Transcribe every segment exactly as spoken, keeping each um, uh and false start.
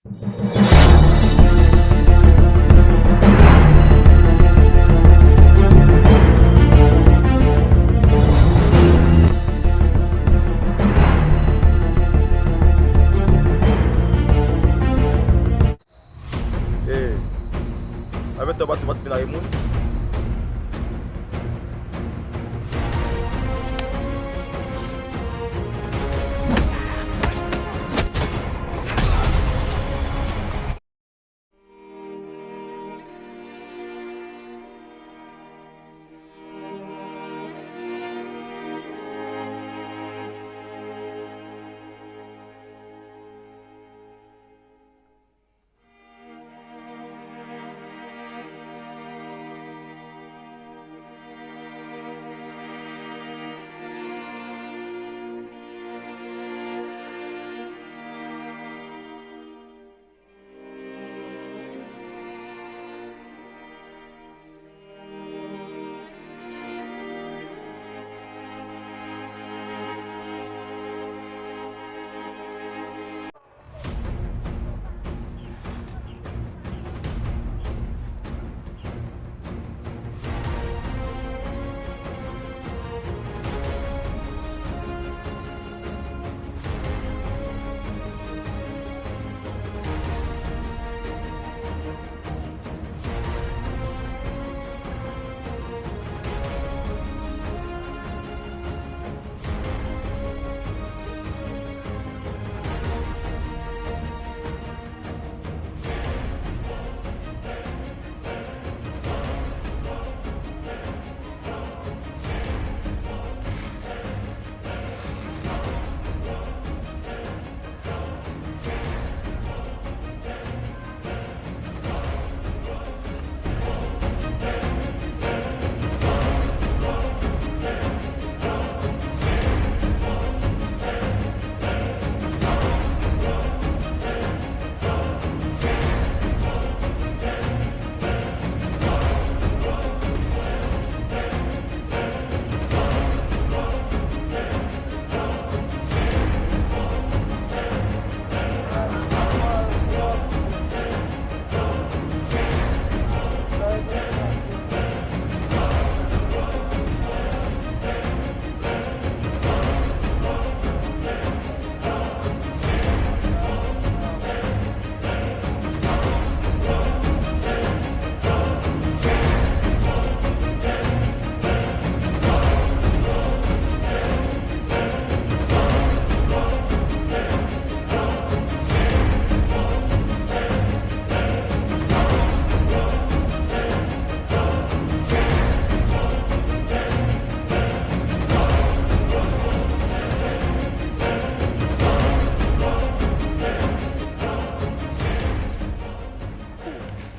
E, a ventè w pati, w pati vin lage moun.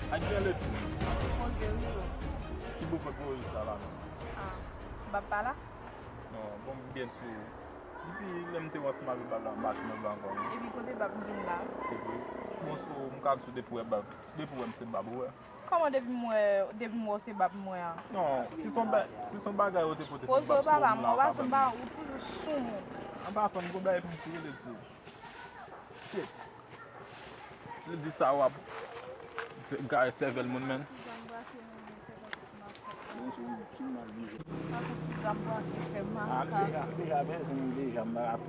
Adyen lè tou. Poze wi, bro. Ki boupot Moyiz la la menm? Ah, bab pa la? Non, bon, m byen sou. Depi lè m te wè ansanm avèk bab la, m pa sou menm bab ankò, non. Epi kote bab m vin la? Se vre. Bon, so, m ka di w depi w wè bab, depi w wè m se bab ou wè. Kòman depi m wè, depi m wè w se bab m wè a? Non, si se yon ba-, si se yon bagay ou te pote pou bab sou moun la, ou pa ban m. Poze w papa, mwen pa sou ba, ou toujou sou moun. An pasan, m gon bagay pou m sou rele sou. Shit. Si l di sa, w ap gaye sèvèl moun, menn.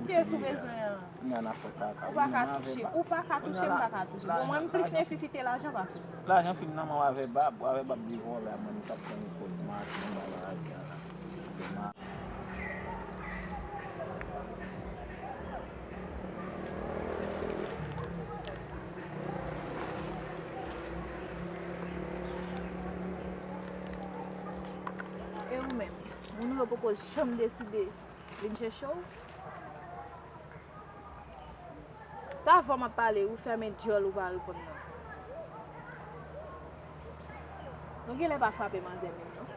Kiyès ou bezwen an? Ou pa ka touche, ou pa ka touche, m pa ka touche. Bon, mwen, m plis nesesite lajan pase w. Lajan fin nan men w avè bab, w avè bab di vòlè a, mwen, m t ap pran yon pòz mache anba lari a la. E ou menm, moun ou yo poko janm deside vin chèche w? Sa fò m ap pale, ou fèmen dyòl, ou pa reponn mwen. Nou genlè pa frape manzè menm, non.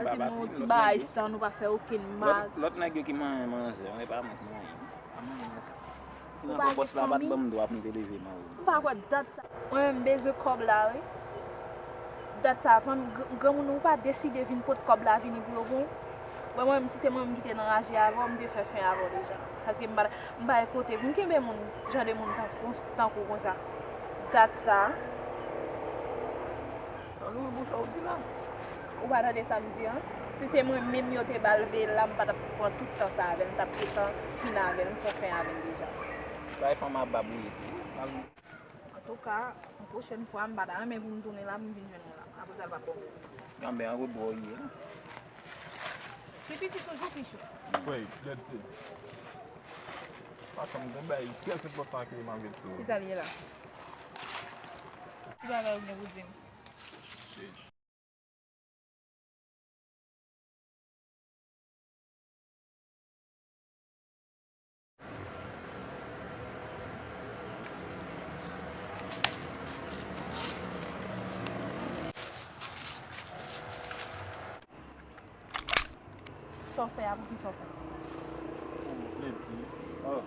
Paske nou ti bagay san nou pa fè okenn mal. Lòt, lòt nèg yo ki manyen manzè, mwen pa mwen ki manyen. Ou pa gen fanmi? Ou pa kwè dat sa. Mwen menm bezwen kòb la, wi. Dat sa, fanmi, gr-, granmoun ou pa deside vin pot kòb la vini pou yo bon. Bon, mwen menm, si se mwen menm ki te nan raje avè w, m te fè fen avè w deja. Paske m pa, m pa gen kote pou m kenbe moun, jan de moun tankou, tankou konsa. Dat sa. An nou bouch ou di la. Ou pa tande sa m di an? Si se mwen menm yo te ba l veye la, m pa t ap pran tout tan sa avè l, m t ap gentan fin avè l, m fè fen avè l deja. Sa e fanm a bab ou ye tou. Antouka, yon pwochèn fwa, m pa ta renmen pou m tounen la, pou m vin jwenn ou la. Apre sa, l p ap bon. Anben, an wout bò w ye. Pi piti toujou pi cho. Wi, lèd se. Pa janm gen bagay trè enpòtan ke m ap ret sou. Kisa l ye la? Ki bagay ou gen pou di m? Sa w fè a, poukisa w fè l? Lady. Oh.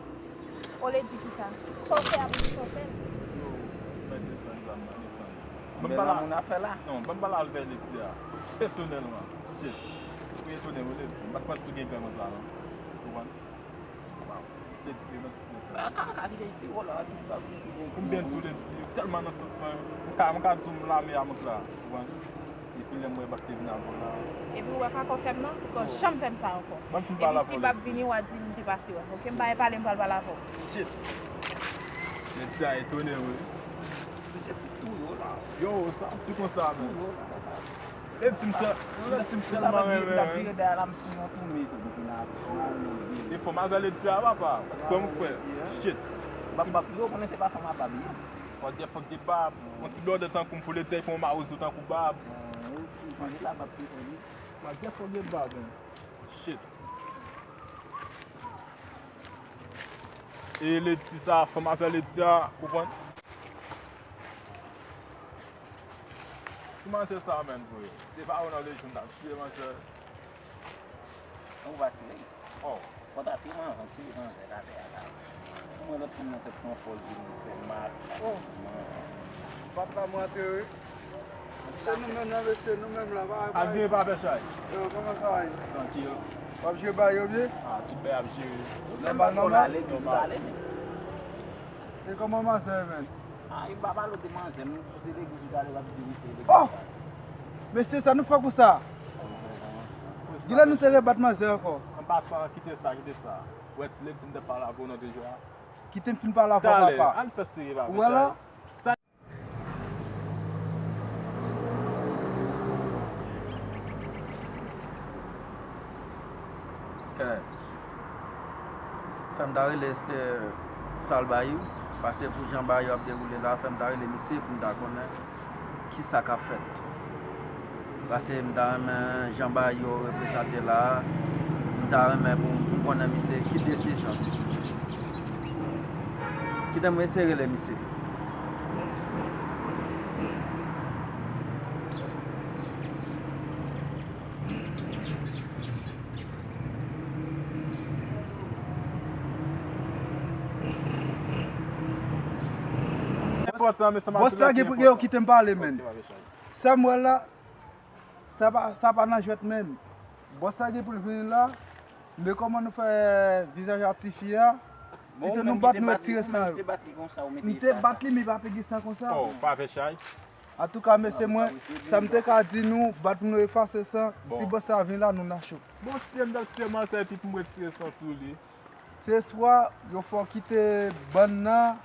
O Lady kisa? Sa w fè a, poukisa w fè l? Yo, mwen desann, zam nan desann. Ban m pale a, non, ban m pale avè Lady a. Pèsonèlman. Shit. Ou etone wi, Lady. M pa t panse ou gen kè konsa non. Ou konprann? Wow. Lady, mwen Kaka ki te di, oh la, tout bagay ki gen. M byen di w, Lady, tèlman nan sans mwen, m ka, m ka di w m lame a mont la, ou konprann? Epi lè m wè bak te vin avè w la. Epi ou wè pa kò fè m non, ou pa janm fè m sa ankò. Ban m fin pale avè w, Lady. Epi si bab vini, w a di m te pase wè m, oke? M pa pale, m pral pale avè w. Shit. Lady a etone wi. Li te fout touye w la. Yo, sa ap di konsa menm. Touye w la. Lady m tè-, Lady m tèlman renmen. E fanm avè Lady a papa. Frè m frè. Shit. Bab, bab, yo konnen se pa fanm a bab li ye. What the fuck de bab? Yon ti blòdè tankou m pou Lady a fè yon mawozo tankou bab. What the fuck de bab, man? Shit. E Lady sa, fanm avè Lady a, konprann? Ti manzè sa menm vre. Se pa ou nan lejyon t ap tiye manzè. Ou pa tiye. Oh. Fò ta tiye manzè, tiye manzè atè a la. Ou wè lòt fanm nan fè pran pòz li fè mal. Oh. Bat la mwen antere. Se nou menm la, mesye, nou menm la. Ak vini pa fè chay. Yo, kòman sa va ye? Trankil. W ap jere bagay yo byen? Ah, tout bagay ap jere. Nòmal, nòmal. Nòmal. E kòman manzè yo menm? Ah, e pa pale de manzè, nou se legliz ou t ale w ap di misye legliz. Oh! Mesye, sa nou fè konsa? Genlè nou te rebat manzè ankò. An pasan, kite sa, kite sa. Ou wè ti Lady m te pale avè w nan de jou a? Kite m fin pale avè w, papa. Talè, al fè serye pa fè chay. Ou wè la? Kè. Fè m ta rele, eh, Sal Bayou, paske pou jan bagay yo ap dewoule la, fè m ta rele misye pou m ta konnen kisa k ap fèt. Paske m ta renmen jan bagay yo reprezante la a, m ta renmen pou m konnen misye ki desizyon. Kite m eseye rele misye. Bòs la gen pou yo kite m pale, menn. Sa m wè la, sa pa, sa pa nan jwèt menm. Bòs la gen pou l vini la, men kòman nou fè vizaj a tifi a, kite nou bat, nou retire san yo. M te bat li, men pa te gen san konsa. Oh, pa fè chay. Antouka, mesye mwen, sa m te ka di nou, bat moun yo efase san, si bòs la vin la, nou nan cho. Bon, si m t ap tiye manzè epi pou m retire san sou li. Se swa yo fè w kite bann nan,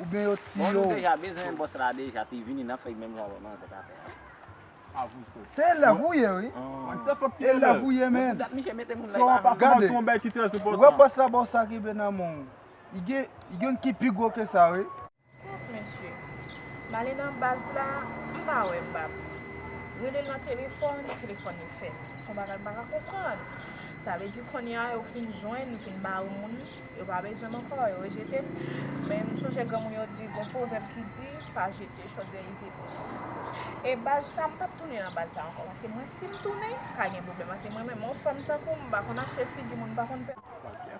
oubyen yo tiye w. Bon, nou deja bezwen bòs la deja, si vini nan fèy menm jan manzè ta fè a. Se elèv ou ye, wi. E elèv ou ye, menn. Gade, ou wè bòs la ba w sa ki rive nan men w. Li gen, li gen youn ki pi gwo ke sa, wi. Kot mesye? M ale nan baz la, m pa wè bab. Rele nan telefòn, telefòn li fèmen. Se yon bagay m pa ka konprann. Sa vle di kounye a yo fin jwenn, yo fin ba yo moun, yo pa bezwen m ankò, yo rejete m. Men m sonje granmoun yo di, gon pwovèb ki di, pa jete chòdyè ize pou nèf. E baz sa, m p ap tounen nan baz sa ankò, paske mwen si m tounen, ka gen pwoblèm, paske mwen menm, yon fanm tankou m, m pa konn achte figi moun, m pa konn pè.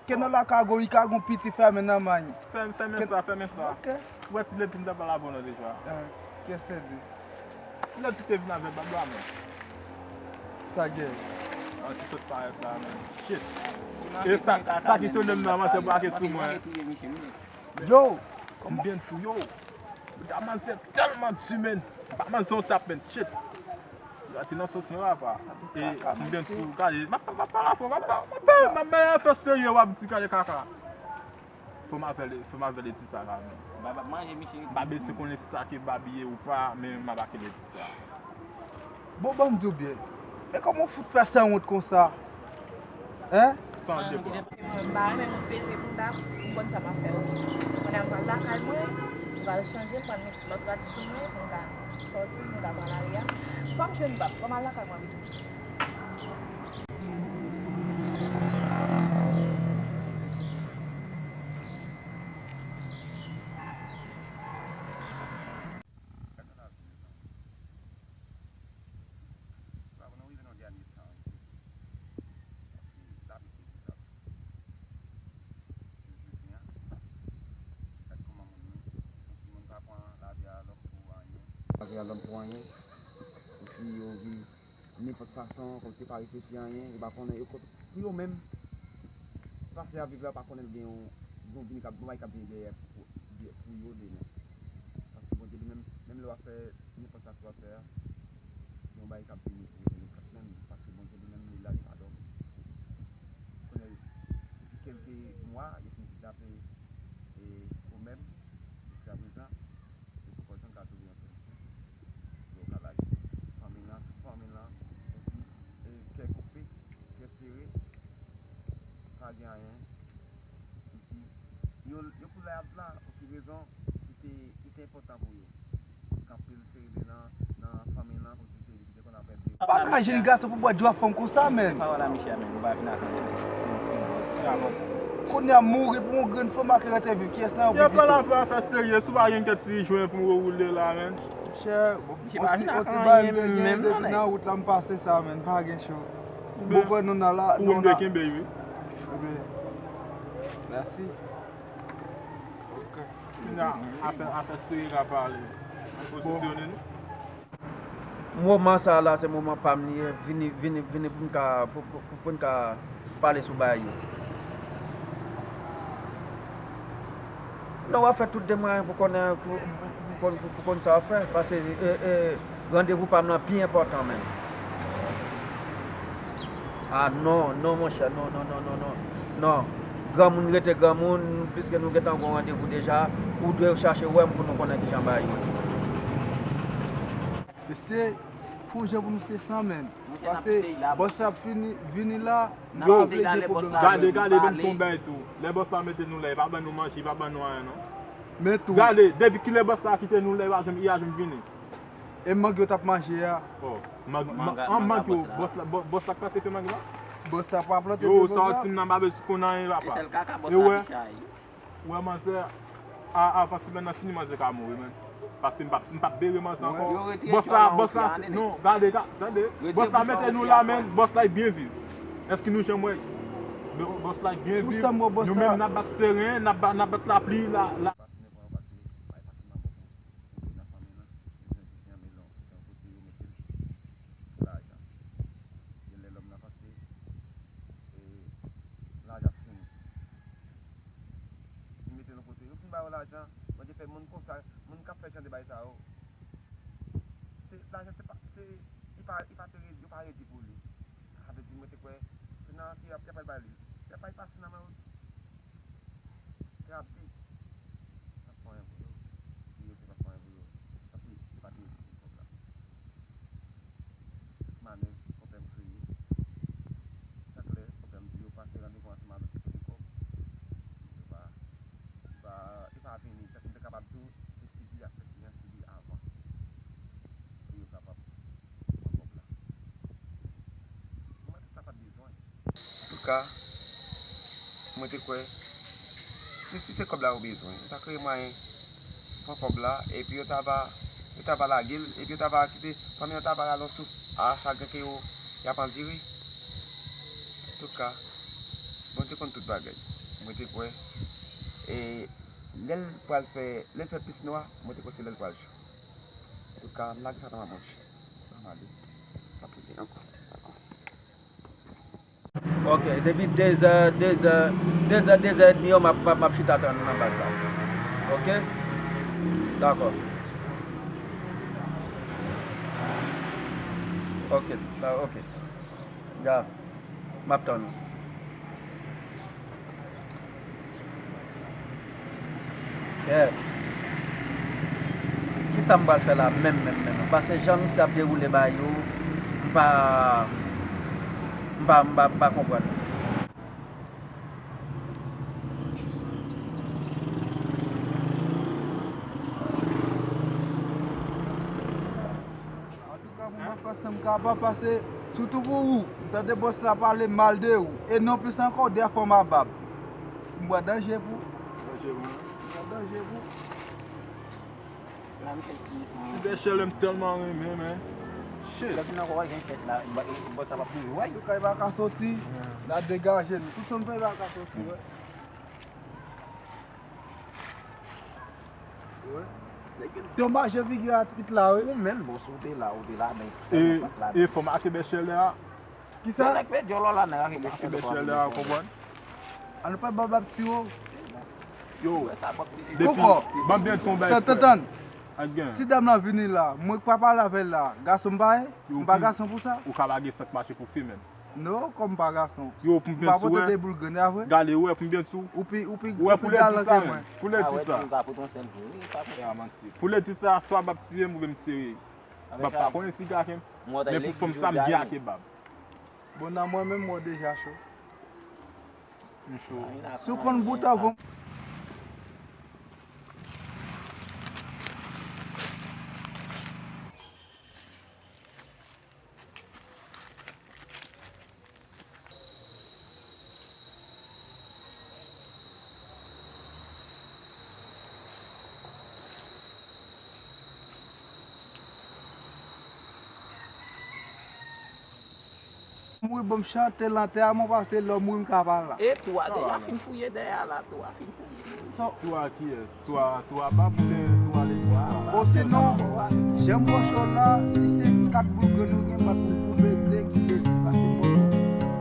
Kenò la ka gon, li ka gon piti fèmen nan men l. Fèmen, fèmen sa, fèmen sa. Ok. Ou wè ti Lady m t ap pale avè w nan deja. Ah, kiyès Lady? Ti Lady te vin avè bab la, men. Sa gen? Ah, ti sot parèt la, men. Shit. E sa, sa ki tounen m nan, manzè brake sou mwen. Yo! M byen sou yo. Gade manzè tèlman di, menn. Pa manzè yon tap, menn. Shit. Gade nan sans mwen, papa. E m gen sou, gade. M ap, m ap pale afè, m ap, m ap, m ap, m ap bay afè serye, w ap di kale kaka. Fò m avè, fò m avè leti sa la, menn. Bab ap manje, Michel. Bab se konnen sa ke Bab ye ou pa, men m ap ak leti sa. Bon, ban m di w byen. E kòman w fout fè sanwont konsa? Hein? San depo. Mwen pa renmen moun peze bouda, m konn sa m ap fè, oke. Kounye a m pral lakay mwen, m pral chanje, m pral met lòt rad sou mwen, pou m ka sòti, pou m ka pran lari a. Fò m jwenn Bab, ban m al lakay mwen pito. Gade sa la, mezanmi. Bravo, nou rive nan dènye tan, wi. Paske lapli te di sa. Jodi a, gad kòman moun yo, yon timoun pa pran lavi a lòm pou anyen. Lavi a lòm pou anyen. Epi yo viv nenpòt fason, kòmsi yo pa reflechi anyen, yo pa konnen, yo, pou yo menm, fason y ap viv la, yo pa konnen l gen yon, yon vini k ap, yon bagay k ap vini dèyè pou, pou yo demen. Paske Bondye li menm, menm lè w ap fè nenpòt sa ke w ap fè a, gen yon bagay k ap vini pou yo menm, paske Bondye li menm li la, li pa dòmi. Kounye a, depi kèlke mwa, yo fin kidnape, e, Komèm, jiska prezan, yo poko janm ka twouve yon solisyon. Yo ka lage fanmi lan, tout fanmi lan, epi, e, kè koupe, kè sere, pa gen anyen. Yo, yo pou lè ap la, pou ki rezon ki te, ki te enpòtan pou yo. Kanpe l sere nan, nan fanmi lan, pou ki se li ki te konn ap èd yo. Pa ka jeni gason pou bwè dlo a fanm konsa, menn. Pawòl a Michel, menn, ou pa vin ak anyen, menn. Se yon ti, ti amò. Kounye a mouri pou yon grenn fanm ak rete viv. Kiyès nan yo pou pito? Yo pral avè afè serye, si w pa gen kè ti jwen pou w woule la, menn. Monchè, yon ti, yon ti bagay m te gen depi nan wout la m pase sa, menn, pa gen cho. Bon, frè, nou nan la, nou nan. Ou kenbe, wi. Ebyen, mèsi. Ok. Kounye a, afè, afè sere ka pale. Pozisyone nou. Moman sa a la, se moman pa m li ye. Vini, vini, vini pou n ka, pou, pou, pou, pou n ka pale sou bagay yo. Non, w ap fè tout de mwayen pou konnen, pou, pou, pou, pou, pou konn sa w ap fè. Paske, e, e, randevou pa m lan pi enpòtan menm. Ah non, non, monchè, non, non, non, non, non. Non. Granmoun rete granmoun, piske nou gentan gon randevou deja, ou dwe chache wè m pou nou konnen kijan bagay yo ye. Mesye, fè yon jan pou nou se san, menn. Pase bòs la ap fini, vini la, n ap plede pwoblèm. Gade, gade, ban m di w yon bagay tou. Lè bòs la mete nou la, li pa ban nou manje, li pa ban nou anyen, non. Men tou. Gade, depi kilè bòs la kite nou la, li pa janm, li pa janm vini. E mang yo t ap manje a? Oh, mang, mang, an mang yo, bòs la, bò-, bòs la k plante fè mang la? Bòs la pa plante fè mang la. Yo, sa w di m nan, m pa bezwen konn anyen, papa. E sèl kaka bòs la ki chay. Ou wè manzè, a, avan semèn nan fini, manzè ka mouri, menn. Paske m p ap, m p ap bere manzè ankò. Bòs la, bòs la, non, gade, ga-, tande. Bòs la mete nou la, menn. Bòs la byen viv. Èske nou janm wè? Bò-, bòs la byen viv. Nou menm, n ap bat seren, n ap ba-, n ap bat lapli, la, la. Nan fanmi lan, yo jwenn Christian Melon, se yon kote yo mete l pou lajan. Gen lè lòm nan panse, e, lajan fini. Yo fin mete l yon kote, yo fin ba yo lajan, Bondye fè moun konsa, moun k ap fè jan de bagay sa yo, se, lajan se pa, se, li pa, li pa te redi, yo pa redi pou li. Sa vle di, mwen te kwè, se nan, se y ap, y ap al ba li. Y ap al pase nan men yo. Te ap di, pa fè anyen pou yo. Di yo se pa fè anyen pou yo. Paske se pa te yo ki te kòb la. Tout manèv, pwoblèm kreye. Chak lè, pwoblèm di yo pase randevou ansanm avèk yo pou kòb. Yo pa, yo pa, yo pa vini. Tankou m te kapab di w, se sibi a fè kliyan sibi avan. Pou yo kapab pran kòb la. Mwen, tout sa pa t bezwen. Antouka, mwen te kwè, si, si se kòb la yo bezwen, yo ta kreye mwayen pran kòb la, epi yo ta va, yo ta va lage l, epi yo ta va kite fanmi an ta va rale yon souf a chagren ke yo, y ap andire. Antouka, Bondye konn tout bagay. Mwen te kwè, e, lè l pral fè, lè l fè plis nwa, mwen te kwè se lè l pral cho. Antouka, m lage sa nan men Bondye. Ban m ale. Sa pou di ankò. Dakò. Ok, depi de zè, de zè, de zè, de zè edmi yo, m ap, m ap, m ap chita tann nou nan baz la. Ok? Dakò. Ok, da- ok. Ya, m ap tann ou. Kèt. Kisa m pral fè la menm, menm, menm? Paske jan misye ap dewoule bagay yo, m pa, m pa, m pa, m pa konprann. Antouka, pou mwen fè sa m kapab, paske sitou pou ou, m tande bòs la pale mal de ou. E non plis ankò, w de fòm a bab. M bwè danje pou ou. Danje pou mwen. M bwè danje pou ou. Ti Bèchèlè m tèlman renmen, men. Shit. Lè fin nan kò wè gen fèt la, bòs la p ap toujou, wè. Tout kay pa ka soti, n a degaje nou. Tout zòn peyi pa ka soti, wè. Wè. Nèg yo domaje figi a twit la, wi. Ou menm, bòs, ou te la, ou te la, men. E, e fò mache Bèchèlè a. Kisa? Nèg pe djòlò la, nèg a ki mache Bèchèlè a, konprann? An nou pa ba bab tiro. Yo, depi, ban m byen di w yon bagay, frè. Tann, tann, tann. Ak gen. Si dam lan vini la, mwen k pa pale avè l la, gason m pa ye? M pa gason pou sa? Ou ka lage san k mache pou fi menm. Non, kòm m pa gason. Yo, pou m byen di w, wè. M pa pote de boul grenn, a vre? Gade, wè, pou m byen di w. Ou pi, ou pi, ou pi galan ke mwen. Pou lè di sa. Pou lè di sa. Pou lè di sa, swa bab tiye m oubyen m tiye. Bab pa konnen si gake m. Men pou fanm sa, m gake bab. Bon, nan mwen menm, mwen deja cho. M cho. Si w konn bout avan. Mouri, ban m chante lantè a, mwen pase lè w mouri m ka pa la. E tou a deja fin fouye dèyè a la, tou a fin fouye. Tou a kiyès? Tou a, tou a bab oubyen tou a legliz la? Osinon, jan m branche w la, si se kat boul grenn ou gen, m ap vin koupe de ki legliz la, se bon.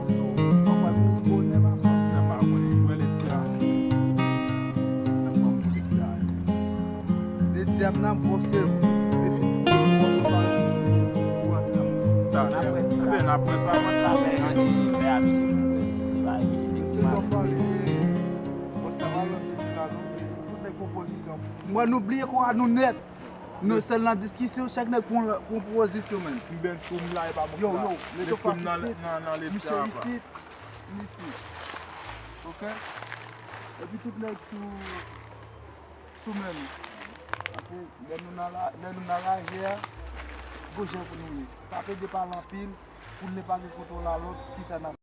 So, anpral mouri bonè, m ap sa. Sa pa konnen, wè legliz la. Sa pa konnen legliz la. Legliz la, m nan branche w. Epi, sa, enben, n ap wè sa, mwen. Tout nèg pran pozisyon. Mwen, nou bliye kò a nou nèt. Nou sèl nan diskisyon, chak nèg pran, pran pozisyon, menn. M byen sou m la, e pa bon. Yo, yo, leto pa isit. Michel isit, m isit. Ok? Epi tout nèg sou, sou menm. Paske lè nou nan la, lè nou nan raje a, gon jan pou nou ye. Pa plede pale anpil, pou n pa gen kontwòl a lòt, kisa n a